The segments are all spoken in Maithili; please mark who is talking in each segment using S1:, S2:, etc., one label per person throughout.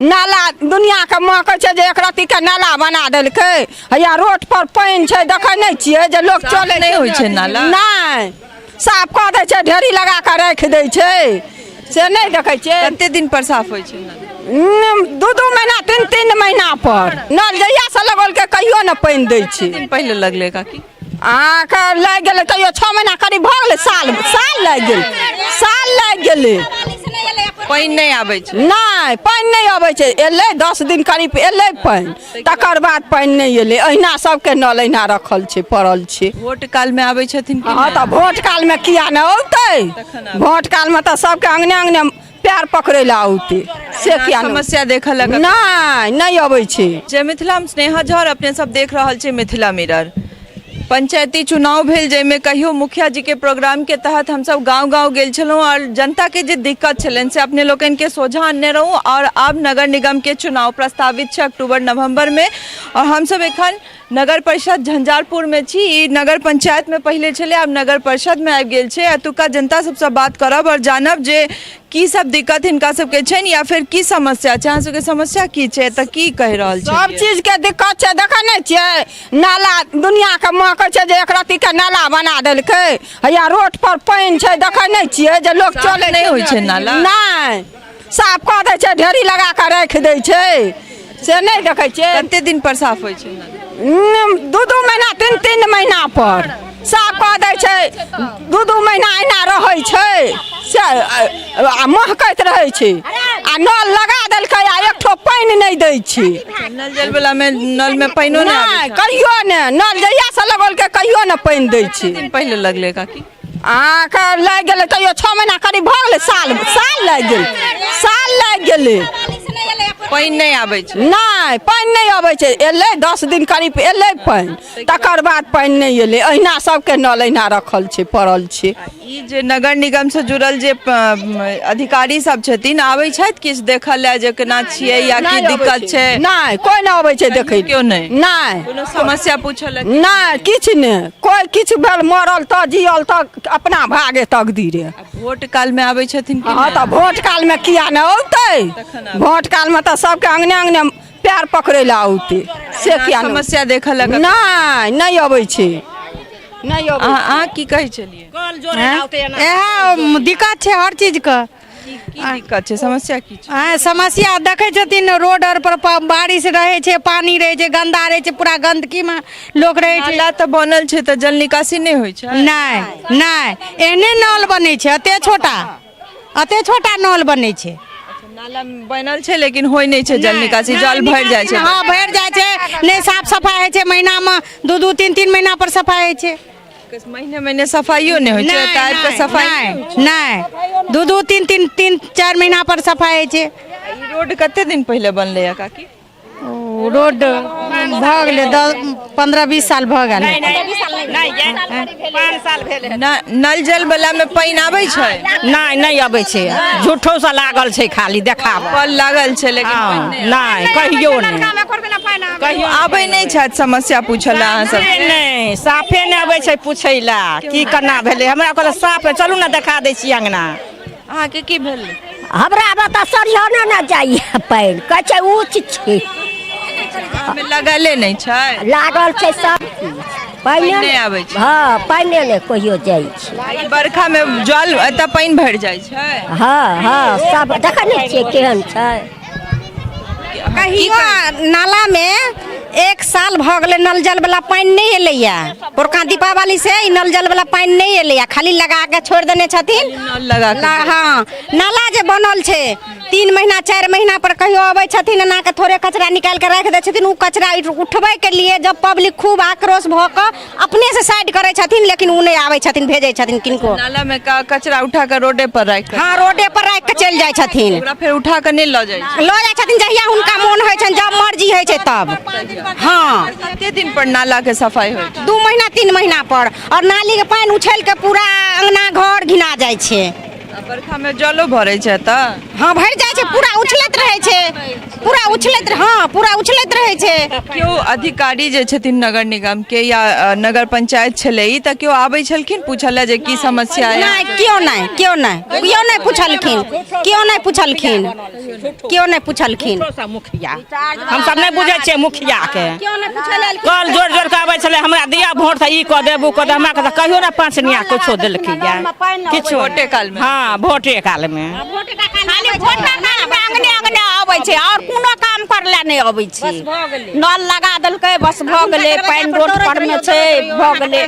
S1: नाला दुनियाके महकै छै जे एक रत्तीके नाला बना देलकै। हैया रोड पर पानि छै, देखै नहि छियै जे लोक
S2: साफ
S1: चलै
S2: नहि होइ छै नाला?
S1: नहि, साफ कऽ दै छै, ढेरी लगा कऽ राखि दै छै, से नहि देखै छियै।
S2: कते दिन पर साफ होइ छै नाला?
S1: 2-2 महीना, 3-3 महीना पर। नल जहियासँ लगौलकै कहियो नहि पानि दै छै।
S2: दिन पहिले लगलै काकी?
S1: अहाँके लागि गेलै तैयो 6 महीना करीब भऽ गेलै, साल साल लागि गेलै, साल लागि गेलै।
S2: पानि नहि आबै छै?
S1: नहि, पानि नहि अबै छै। एलै 10 दिन करीब एलै पानि, तकर बाद पानि नहि एलै। अहिना सबके नल अहिना रखल छै, पड़ल छै।
S2: वोट कालमे आबै छथिन कि
S1: हँ?
S2: नहि?
S1: तऽ वोट कालमे किया नहि औतै?
S2: तखन आबै।
S1: वोट कालमे तऽ सबके अङ्गने अङ्गने पैर पकड़ै लए औतै, से किया नहि?
S2: समस्या देखऽ लए
S1: नहि, नहि अबै छै।
S2: जय मिथिला, हम स्नेहा झा और अपने सब देख रहल छी मिथिला मिरर। पंचायती चुनाव भेल जाहिमे कहियो मुखिया जी के प्रोग्राम के तहत हमसब गांव गांव गेल छलहुँ और जनता के जे दिक्कत छलनि से अपने लोकनि के सोझा अनने रहूँ। और आब नगर निगम के चुनाव प्रस्तावित छै अक्टूबर नवंबर में और हमसब एखन नगर परिषद झंझारपुर में छी। ई नगर पंचायत में पहिले छलै, आब नगर परिषद में आबि गेल छै। एतुका जनता सबसँ बात करब और जानब जे की सब दिक्कत हिनका सबके छनि या फिर की समस्या छै। अहाँ सबके समस्या की छै, एतऽ की कहि रहल छै?
S1: सब चीज के दिक्कत छै। देखै नहि छियै नाला दुनियाके महकै छै जे एक रत्तीके नाला बना देलकै। हैया रोड पर पानि छै, देखै नहि छियै जे लोक
S2: साफ
S1: चलै
S2: नहि होइ छै नाला?
S1: नहि, साफ कऽ दै छै, ढेरी लगा कऽ राखि दै छै, से नहि देखै छियै।
S2: कते दिन पर साफ होइ छै नाला?
S1: 2-2 महीना, 3-3 महीना पर साफ कऽ दै छै। 2-2 महीना एना रहै छै से आ महकैत रहै छै। आ नल लगा देलकै आ एक ठो पानि नहि दै छै।
S2: नल जल वाला में नल में पानिओ नहि आबै
S1: नहि
S2: छै?
S1: कहियो नहि। नल जहियासँ लगौलकै कहियो नहि पानि दै छै।
S2: दिन पहिले लगलै काकी?
S1: अहाँके लागि गेलै तैयो 6 महीना करीब भऽ गेलै, साल साल लागि गेलै, साल लागि गेलै।
S2: पानि नहि आबै छै?
S1: नहि, पानि नहि अबै छै। एलै 10 दिन करीब एलै पानि, तकर बाद पानि नहि एलै। अहिना सबके नल अहिना रखल छै, पड़ल छै।
S2: ई जे नगर निगम से जुड़ल जे अधिकारी सब छथिन, आबै छथि किछु देखऽ लए जे केना छियै या की
S1: नहि अबै
S2: दिक्कत छै?
S1: नहि, कोइ नहि अबै छै देखै।
S2: केओ नहि?
S1: नहि।
S2: कोनो समस्या पूछऽ लए?
S1: नहि, किछु नहि। कोइ किछु भेल, मरल तऽ जियल तऽ अपना भागे तकदीरे।
S2: वोट कालमे आबै छथिन कि
S1: हँ?
S2: नहि?
S1: तऽ वोट कालमे किया नहि औतै?
S2: तखन आबै।
S1: वोट कालमे तऽ सबके अङ्गने अङ्गने पैर पकड़ै लए औतै, से किया नहि?
S2: समस्या देखऽ लए?
S1: नहि, नहि अबै छै, नहि अबै।
S2: अहाँ की कहै छलियै?
S3: इएह दिक्कत छै हर चीजके।
S2: की दिक्कत छै, समस्या की छै?
S3: आँय, समस्या देखै छथिन रोड आर पर बारिश रहै छै, पानि रहै छै, गन्दा रहै छै, पूरा गन्दगीमे लोक रहै छै।
S2: नाला तऽ बनल छै तऽ जल निकासी नहि होइ छै?
S3: नहि नहि, एहने नल बनै छै, एते छोटा एते छोटा नल बनै छै।
S2: नाला बनल छै लेकिन होइ नहि छै जल निकासी, जल भरि जाइ छै?
S3: हँ, भरि जाइ छै। नहि साफ सफाइ होइ छै, महीनामे 2-2 3-3 महीना पर सफाइ होइ छै।
S2: महीने महीने सफाइयो नहि होइ छै? एतऽ आबि कऽ सफाइ नहि होइ छै?
S3: नहि, 2-2 3-3 3-4 महीना पर सफाइ होइ छै।
S2: ई रोड कते दिन पहिले बनलै या काकी?
S3: ओ रोड भऽ गेलै 10, 15, 20 साल भऽ गेल।
S2: नल जल वाला मे पानि आबै छै?
S4: नहि, नहि अबै छै। झूठो से लागल छै खाली देखाब।
S2: कल लागल छै लेकिन पानि
S4: नहि, कहियो नहि, कहियो
S2: आबै नहि छथि समस्या पूछऽ लए अहाँ सब?
S4: नहि नहि, साफे नहि अबै छै पूछै लए की केना भेलै। हमरा कहलक साफ है, चलू ने देखा दै छी अङ्गना।
S2: अहाँके की भेल?
S5: हमरा बता सरियाना ने जाइए पानि, कहै छै ऊँच छै।
S2: अहाँमे लगले नहि छै?
S5: लागल छै सब चीज,
S2: पानि
S5: पानि
S2: नहि आबै छै?
S5: हँ, पानि नहि कहियो जाइ छै।
S2: ई बरखामे जल एतऽ पानि भरि जाइ छै?
S5: हँ हँ, सब देखै नहि छियै केहन छै।
S3: कहियो नालामे 1 साल भऽ गेलै नल जल वाला पानि नहि एलैया। पोरका दीपावली से ई नल जल वाला पानि नहि एलैया, खाली लगा के छोड़ि देने छथिन।
S2: नल लगा के?
S3: हँ, नाला जे बनल छै 3 महीना 4 महीना पर कहियो अबै छथिन, एना के थोड़े कचरा निकालि के राखि दै छथिन। ओ कचरा उठबै के लिए जब पब्लिक खूब आक्रोश भऽ कऽ अपने से साइड करै छथिन, लेकिन ओ नहि आबै छथिन, भेजै छथिन किनको।
S2: नाला में कचरा उठा के रोडे पर राखि
S3: हँ, रोडे पर राखि के चलि जाइ छथिन।
S2: ओकरा फेर उठा के नहि लऽ जाइ छै?
S3: लऽ जाइ छथिन जहिया हुनका मोन होइ छनि, जब मर्जी होइ छै तब। हँ।
S2: कते दिन पर नाला के सफाई होइ छै?
S3: 2 महीना 3 महीना पर। और नाली के पानि उछलि के पूरा अंगना घर घिना जाइ छै।
S2: आ बरखा में जलो भरै छै तऽ?
S3: हँ, भरि जाइ छै, पूरा उछलैत रहै छै, पूरा उछलैत, हँ, पूरा उछलैत रहै छै।
S2: केओ अधिकारी जे छथिन नगर निगम के या नगर पंचायत छलै ई, तऽ केओ आबै छलखिन पूछऽ लए जे की समस्या है?
S3: नहि, केओ नहि, केओ नहि, केओ नहि पुछलखिन, केओ नहि पुछलखिन, केओ नहि पुछलखिन।
S4: मुखिया हमसब नहि बुझै छियै मुखिया के।
S3: केओ नहि पुछै लए।
S4: कल जोड़ जोड़ के आबै छलै, हमरा दिया वोट तऽ ई कऽ देब, ओ कऽ देब। हमरा के तऽ कहियो ने पाँच निया कुछो देलकै किछो।
S2: भोटे कालमे?
S4: हँ, भोटे कालमे।
S1: खाली भोटा कालमे अङ्गने अङ्गने अबै छै, आओर कोनो काम करले नहि अबै छै। नल लगा देलकै, बस भऽ गेलै। पानि रोड पर मे छै, भऽ गेलै।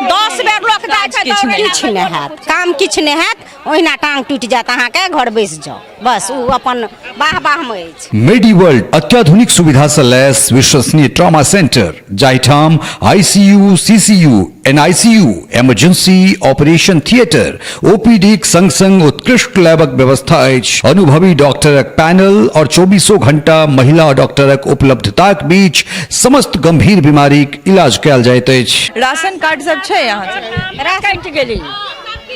S1: 10 बेर लोक जाइ छै।
S2: किछु नहि।
S3: किछु नहि हैत काम, किछु नहि हैत। ओहिना टांग टूटि जायत अहाँके, घर बैस जाउ बस। ओ अपन बाह बाहमे अछि।
S6: मेडी वर्ल्ड अत्याधुनिक सुविधा से लैस विश्वसनीय ट्रॉमा सेंटर, जाहिठाम ICU, CCU, NICU, emergency operation theatre, ओपीडीक संग संग उत्कृष्ट लैबक व्यवस्था अछि। अनुभवी डॉक्टरक पैनल और चौबीसों घंटा महिला डॉक्टरक उपलब्धताक बीच समस्त गंभीर बीमारीक इलाज कयल जाइत अछि।
S2: राशन कार्ड सब छै अहाँ सबके?
S5: कटि गेली।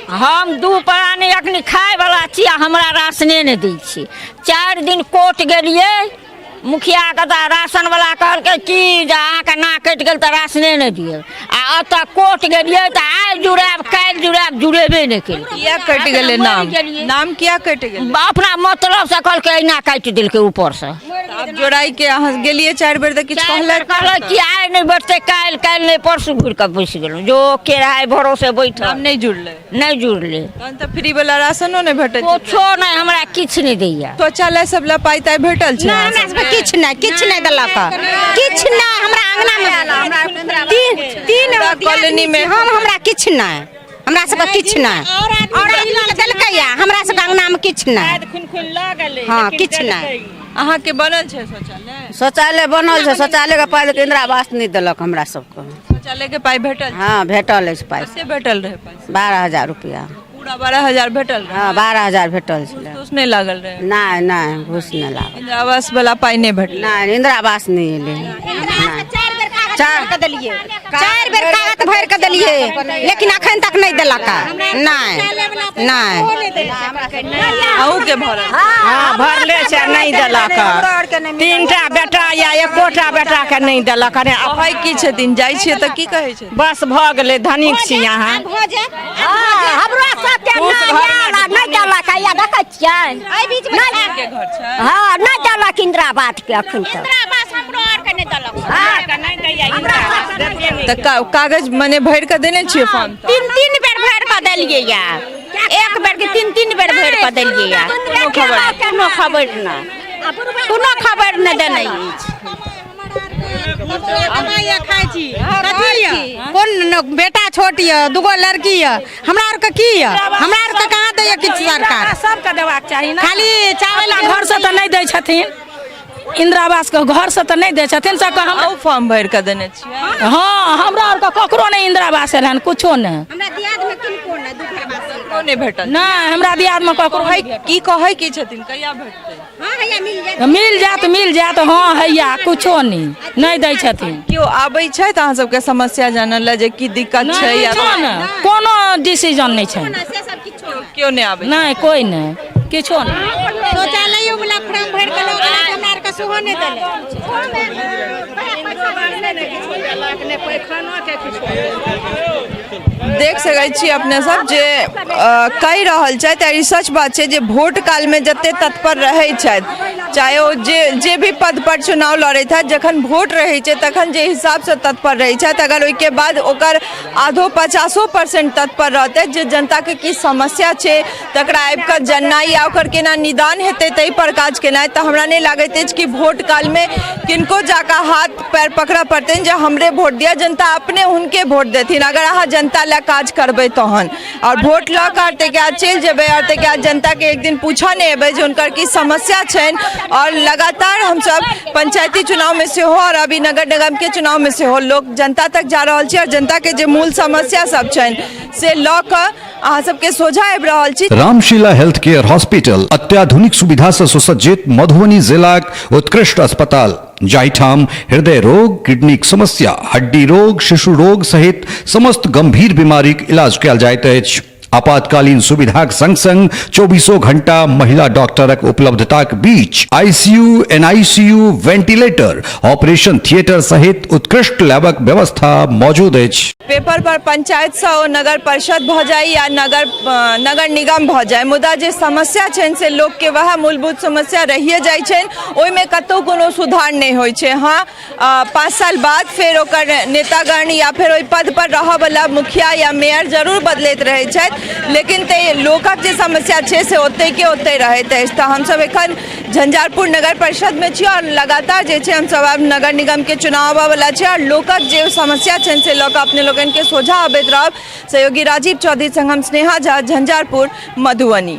S5: हम दू प्राणी अखनी खायवला छी आ हमरा राशने नहि दै छी। 4 दिन कोर्ट गेलियै मुखियाके, तऽ राशनवला कहलकै कि जे अहाँके नाक कटि गेल तऽ राशने नहि दियौ। आ ओतऽ कोर्ट गेलियै तऽ आइ जुड़ायब, काल्हि जुड़ायब, जुड़ेबे नहि केलकै।
S2: किया कटि गेलै नाम? नाम किया कटि गेलै?
S5: अपना मतलबसँ कहलकै, एहिना काटि देलकै ऊपरसँ।
S2: आब जोड़ाइ के अहाँ गेलियै 4 बेर तऽ किछु कहलक?
S5: कहलक कि आइ नहि बैठतै काल्हि, काल्हि नहि परसू। घुरि कऽ बैसि गेलहुँ, जो के रहै भरोसे बैठल।
S2: नाम नहि जुड़लै?
S5: नहि जुड़लै।
S2: तहन तऽ फ्री वाला राशनो नहि भेटैत?
S5: कुछो नहि, हमरा किछु नहि दैया।
S2: शौचालय सब लए पाइ ताइ भेटल छै?
S3: नहि, हमरा सबके किछु नहि, किछु नहि देलक, किछु नहि। हमरा अङ्गनामे तीन तीन
S2: पूरा कॉलोनी मे।
S3: हम हमरा किछु नहि, हमरा सबके किछु नहि। और आदमीके देलकैया, हमरा सबके अङ्गनामे किछु नहि। हँ, किछु नहि।
S2: अहाँके बनल छै शौचालय?
S1: शौचालय बनल छै। शौचालयके पाइ देलकै, इन्दिरा आवास नहि देलक हमरा सबके।
S2: शौचालय के पाइ भेटल?
S1: हँ, भेटल अछि पाइ।
S2: कते भेटल रहै पाइ?
S1: 12,000 रुपया।
S2: पूरा 12,000 भेटल रहै?
S1: हँ, 12,000 भेटल छलै।
S2: घूस नहि लागल रहै?
S1: नहि नहि, घूस नहि लागल।
S2: इन्दिरा आवास वाला पाइ नहि भेटल?
S1: नहि, इन्दिरा आवास नहि एलै।
S3: 4 बेर देलियै, 4 बेर कागज भरि कऽ देलियै, लेकिन अखन तक नहि देलक। नहि नहि।
S2: अहूँके भरल?
S4: हँ, भरले छै, नहि देलक। तीनटा बेटा या एकोटा बेटाके नहि देलक। अरे
S2: कहै की छथिन? जाइ छियै तऽ की कहै छथिन?
S4: बस भऽ गेलै, धनिक छी अहाँ।
S5: हमरो सबके
S4: खुश
S5: नहि
S4: घरमे।
S5: आयल आ नहि देलक। हैया देखै छियै।
S2: के घर छै?
S5: हँ, नहि देलक इन्दिरा आवासके अखन तक।
S2: तऽ कागज मने भरि कऽ देने छियै फॉर्म तऽ?
S1: तीन तीन बेर भरि कऽ देलियै या, एक बेर के तीन तीन बेर भरि कऽ देलियै या।
S2: कोनो खबर नहि?
S1: कोनो खबर नहि, कोनो खबर नहि देने अछि।
S3: कोन बेटा छोट यऽ, दूगो लड़की यऽ, हमरा आरके की यऽ? हमरा आरके कहाँ दैया किछु सरकार?
S4: सबके देबाक चाही ने।
S3: खाली चावल।
S7: अपना घरसँ तऽ नहि दै छथिन इंदिरा आवासके, घरसँ तऽ नहि दै छथिन सबके हम।
S2: अहूँ फॉर्म भरि कऽ देने छियै?
S7: हँ, हमरा आरके ककरो नहि इंदिरा आवास एल हन, कुछो नहि।
S3: हमरा दियादमे किनको नहि दू
S2: ककरो नहि भेटल?
S7: नहि, हमरा दियादमे ककरो
S2: कहै की, कहै की छथिन, कहिया भेटतै?
S3: हँ, हैया मिल जायत।
S7: मिल जायत, मिल जायत। हँ, हैया कुछो नहि, नहि दै छथिन।
S2: केओ आबै छथि अहाँ सबके समस्या जानऽ लए जे की दिक्कत छै या?
S7: किछो नहि, कोनो डिसीजन नहि छै।
S3: से सब किछो।
S2: केओ नहि आबै?
S7: नहि, कोइ नहि, किछो नहि।
S3: शौचालयो वाला फॉर्म भरि कऽ लऽ गेलै, हमरा आरके सेहो नहि देलै।
S2: देख सकै छी अपने सब जे कहि रहल छथि, आ ई सच बात छै जे भोट कालमे जते तत्पर रहै छथि, चाहे ओ जे जे भी पद पर चुनाव लड़ैत छथि, जखन भोट रहै छै तखन जे हिसाबसँ तत्पर रहै छथि, अगर ओहिके बाद ओकर आधो 50% तत्पर रहतै जे जनताके की समस्या छै तकरा आबि कऽ जननाइ आ ओकर केना निदान हेतै ताहि पर काज केनाइ, तऽ हमरा नहि लागैत अछि कि भोट कालमे किनको जाकऽ हाथ पैर पकड़ऽ पड़तनि जे हमरे वोट दिअ। जनता अपने हुनके वोट देथिन अगर अहाँ जनता लए काज करबै तहन। आओर वोट लऽ कऽ ताहिके बाद चलि जेबै आओर ताहिके बाद जनताके एक दिन पूछऽ नहि एबै जे हुनकर की समस्या छनि। आओर लगातार हमसब पंचायती चुनावमे सेहो आओर अभी नगर निगमके चुनावमे सेहो लोक जनता तक जा रहल छी आओर जनताके जे मूल समस्या सब छनि से लऽ कऽ अहाँ सबके सोझा आबि रहल छी।
S6: रामशिला हेल्थ केयर हॉस्पिटल अत्याधुनिक सुविधा से सुसज्जित मधुबनी जिलाक उत्कृष्ट अस्पताल, जाहिठाम हृदय रोग, किडनीक समस्या, हड्डी रोग, शिशु रोग सहित समस्त गंभीर बीमारीक इलाज कयल जाइत अछि। आपातकालीन सुविधाक संग संग चौबीसों घंटा महिला डॉक्टरक उपलब्धताक बीच ICU, NICU, ventilator, operation theatre सहित उत्कृष्ट लैबक व्यवस्था मौजूद अछि।
S2: पेपर पर पंचायतसँ ओ नगर परिषद भऽ जाय या नगर नगर निगम भऽ जाय, मुदा जे समस्या छनि से लोकके वएह मूलभूत समस्या रहिए जाइ छनि, ओहिमे कतहु कोनो सुधार नहि होइ छै। हँ, 5 साल बाद फेर ओकर नेतागण या फेर ओहि पद पर रहऽवला मुखिया या मेयर जरूर बदलैत रहै छथि, लेकिन ते लोकक जे समस्या छै से ओतहिके ओतहि रहैत अछि। तऽ हमसभ एखन झंझारपुर नगर परिषदमे छी आओर लगातार जे छै हमसभ आब नगर निगमके चुनाव आबऽवला छै आओर लोकक जे समस्या छनि से लऽ कऽ अपने लोकनिके सोझाँ अबैत रहब। सहयोगी राजीव चौधरी संग हम स्नेहा झा, झंझारपुर, मधुबनी।